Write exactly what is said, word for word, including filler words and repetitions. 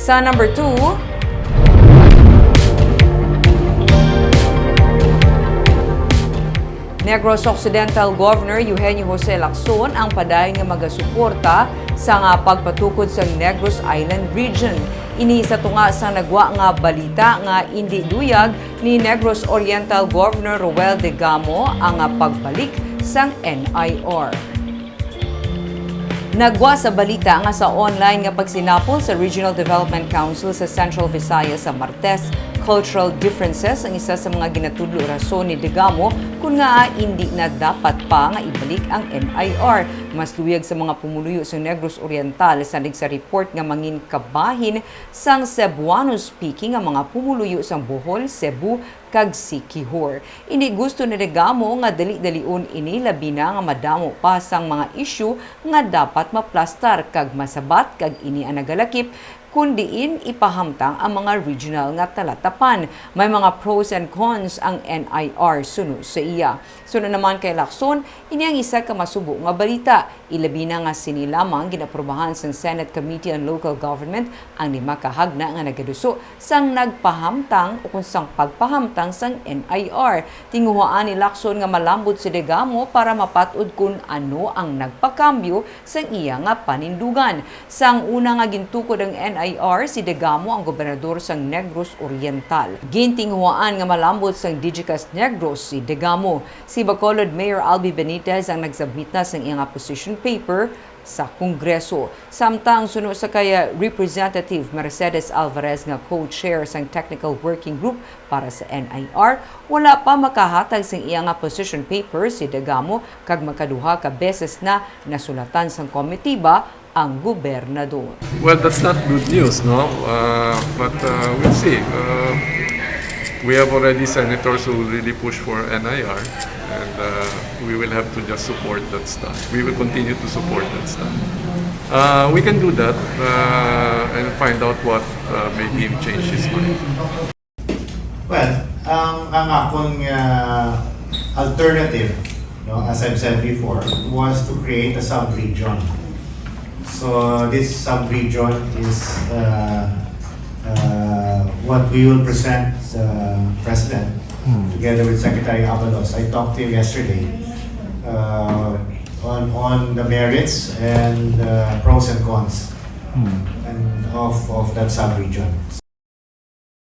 Sa number two, Negros Occidental Governor Eugenio Jose Lacson ang padayon nga magasuporta sa nga pagpatukod sa Negros Island Region. Ini sa tunga sang nagwa nga balita nga indi luyag ni Negros Oriental Governor Roel Degamo ang, ah, pagbalik sang N I R. Nagwa sa balita nga sa online nga pagsinapol sa Regional Development Council sa Central Visayas sa Martes, cultural differences ang isa sa mga ginatudlo rason ni Degamo kon ngaa indi na dapat pa nga ibalik ang N I R. Mas luyag sa mga pumuluyo sa Negros Oriental, sanig sa report nga mangin kabahin sang Cebuano-speaking ang mga pumuluyo sang Bohol, Cebu, kag Siquijor. Indi gusto ni Degamo nga dali-dalion ini, labi na nga madamo pa sang mga isyu nga dapat maplastar kag masabat, kag ini ang nagalakip kon diin ipahamtang ang mga regional nga talatapan. May mga pros and cons ang N I R suno sa iya. Suno naman kay Lacson, ini ang isa ka masubo nga balita, ilabi na nga sini lamang ginaprobahan sang Senate Committee on Local Government ang lima ka hagna nga nagaduso sang nagpahamtang o kon sang pagpahamtang sang N I R. Tinguhaan ni Lacson nga malambot si Degamo para mapat-od kon ano ang nagpakambyo sang iya nga panindugan. Sang una nga gintukod ang N I R, si Degamo ang gobernador sang Negros Oriental. Gintinguhaan nga malambot sang Digicast Negros si Degamo. Si Bacolod Mayor Albi Benitez ang nagsubmit na sang iya nga position paper sa Kongreso. Samtang suno sa kay Representative Mercedes Alvarez nga co-chair sang Technical Working Group para sa N I R, wala pa makahatag sang iya nga position paper si Degamo, kag makaduha ka beses na nasulatan sang komitiba ang gobernador. Well, that's not good news, no? Uh, but uh, we'll see. Uh, we have already senators who really push for N I R, and uh, we will have to just support that stuff. We will continue to support that stuff. Uh, we can do that uh, and find out what uh, made him change his mind. Well, ang, ang akong uh, alternative, no, as I've said before, was to create a sub-region. So this sub-region is uh, uh, what we will present the President together with Secretary Abalos. I talked to him yesterday uh, on, on the merits and uh, pros and cons and of, of that sub-region.